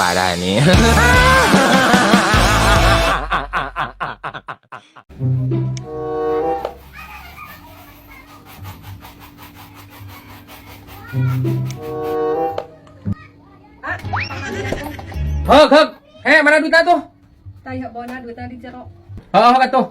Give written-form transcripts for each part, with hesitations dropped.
Parah nih. Hek, hek. Eh, mana duitnya tuh? Tayo bona duitnya di jero. Oh, oh, tuh.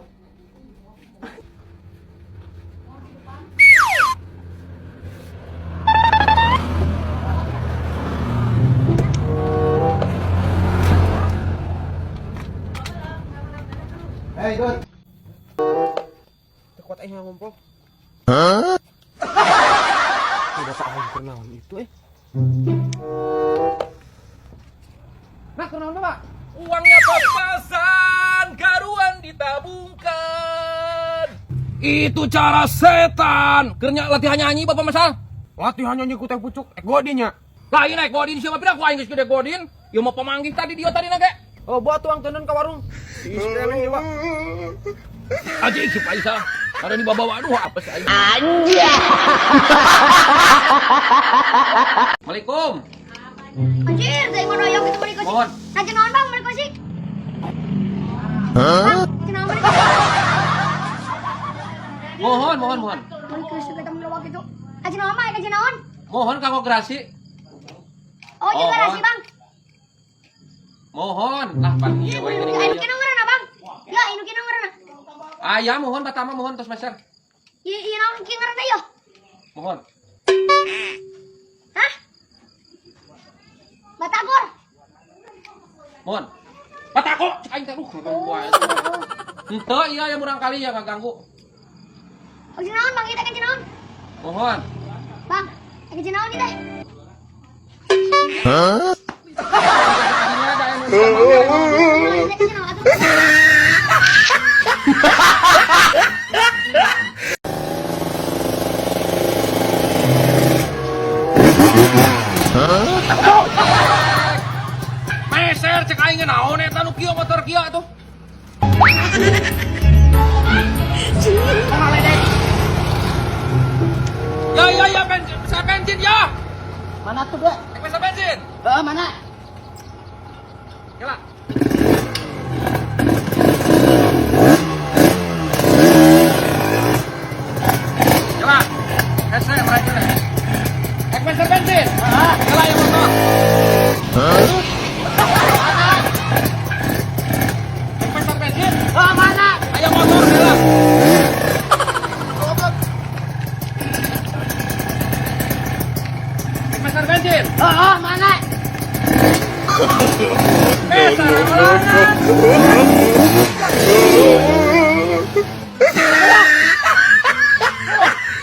Hey, Dut. Kuat aing ngumpul. Hah? Udah tak aing kunaon itu eh. Nah, kunaon Pak? Uangnya pas-pasan, karuan ditabungkan. Itu cara setan. Kerja latihan nyanyi Bapak Masal. Latihan nyanyi ku teh pucuk ek godinya. Lain naik godin siapa pindah ku aing geus gede godin. Ieu mah pemanggih tadi dia tadi nage. Oh, buat tuang tenan ke warung. Di istri Pak. Aji si Faisal. Ada di bawa aduh apa sih aing. Assalamualaikum. Anjir, dari mana yang itu beli kosik? Mohon. Nah, naon bang beli kosik? Hah? Bang, beli kosik? Mohon, mohon, mohon. Beli kosik kita melawak itu. Aja naon bang, aja naon? Mohon kanggo gerasi. Oh, juga Mohon. rasi bang. Mohon. Lah pan ieu we geuning Ya, ieu. ini kena ngaranna bang. Ya, ini kena ngaranna. Aya mohon pertama mohon tos meser. Iya, iya naon kieu ngaranna yo? Mohon. Hah? Batagor. Mohon. Patako cek aing teh duh ngaganggu wae. Henteu iya ya murang kali ya ngaganggu. Aja naon bang, kita aja naon? Mohon. Bang, aja naon ieu teh? Hah? Tadinya ada anu Ieu teh naon atuh? Meser cek aing naon eta nu kieu motor kieu atuh. Ya ya ya bensin, bisa bensin ya. Mana tuh, Dek? Ek bisa bensin. Heeh, mana? Kela. Kela. Hese mereka. Ek bisa bensin. Kela ya motor. Ek bisa bensin. Heeh, mana? Ayo motor kela. Ek bisa bensin. Heeh, mana? Meser.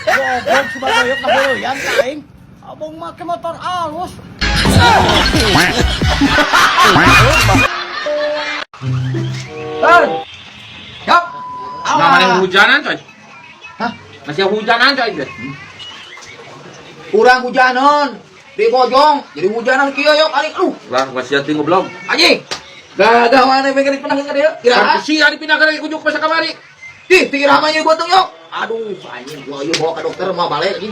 Goblok subagoyok kabeuleuyan ka aing. Abong make motor alus. Yap. Namanya hujanan coy. Hah? Masih hujanan coy. Kurang hujanan. Di bojong, jadi hujanan kieu yok aing. Aduh, Lah, masih hati ngoblok. anjing. Gagah mana pengen dipindahkeun ka dieu? Iraha? Sia dipindahkeun lagi kujuk masa kamari. Ih, ti iraha mah ieu gotong yok. Aduh, anjing gua ieu bawa ke dokter mau balik anjing.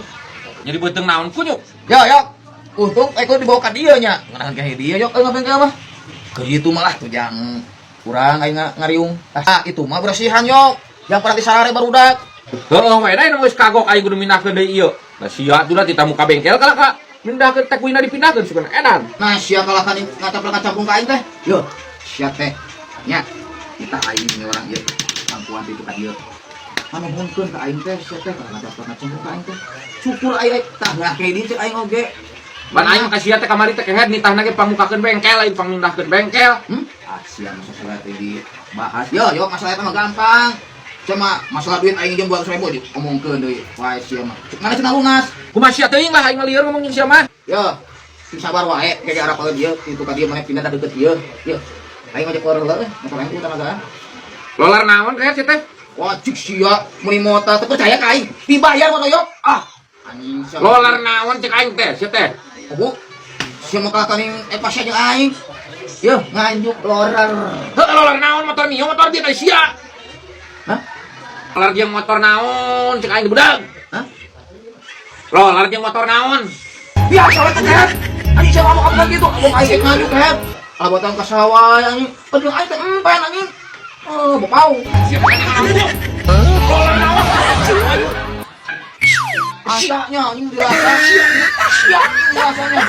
Jadi beuteung naon kunyuk. Ya, yok. Untung eko dibawa ka dieu nya. Ngeunahan ka dieu yok euy ngapain ka mah. Keur itu malah tujang kurang aing ngariung. Ah, itu mah bersihan yok. Yang pernah disarare barudak. Heeh, we da geus kagok aing kudu mindahkeun deui ieu. Lah sia atuh da tita muka bengkel kalah ka. Mindahkeun teh kuina dipindahkeun sugan edan. Nah, sia kalah kan ngacaprak ngacapung ka aing teh. Yo, sia teh. Nya, kita aing nih orang ieu. Pangkuan itu ka dieu. Manuhunkeun ka aing teh, sia teh kalah ngacaprak ngacapung ka aing teh. Syukur aing tah ngake di cek aing oge. Ban aing mah ka sia teh kamari teh kehed nitahna ge pangmukakeun bengkel lain pangmindahkeun bengkel. Hmm? Ah, sia masalah teh dibahas. Yo, yo masalah eta mah gampang. Cuma masalah duit aing jeung 200.000 diomongkeun deui. Wae sia mah. Cek mana cenah lunas. Kumaha sia teuing lah aing mah lieur ngomong jeung sia mah. Yo, sing sabar wae, kayak arah kalau dia, itu ka dia mana pindah ka deket ieu. Yo, aing ngajak keluar heula eh, motor aing ku tanagaan. Lolar naon kehed sia teh? Wajib sia, meuni mota teu percaya ka aing. Dibayar motor yo. Ah, anjing sia. Lolar naon cek aing teh sia teh. Oh, sia mah kalahkan pasnya jeung aing. Yo, nganjuk lorar. Heuh lolar naon motor mio motor dia teh sia. Hah? Lolar jeung motor naon cek aing budak. Hah? Lolar jeung motor naon? Biasa we teh. Anjing sia ngomong apa gitu? Ngomong aing nganjuk kehed. Abatan ka saway anjing. Aduh aing teh empen anjing. Oh, bapau. Asanya anjing dirasa. Sia anjing dirasanya.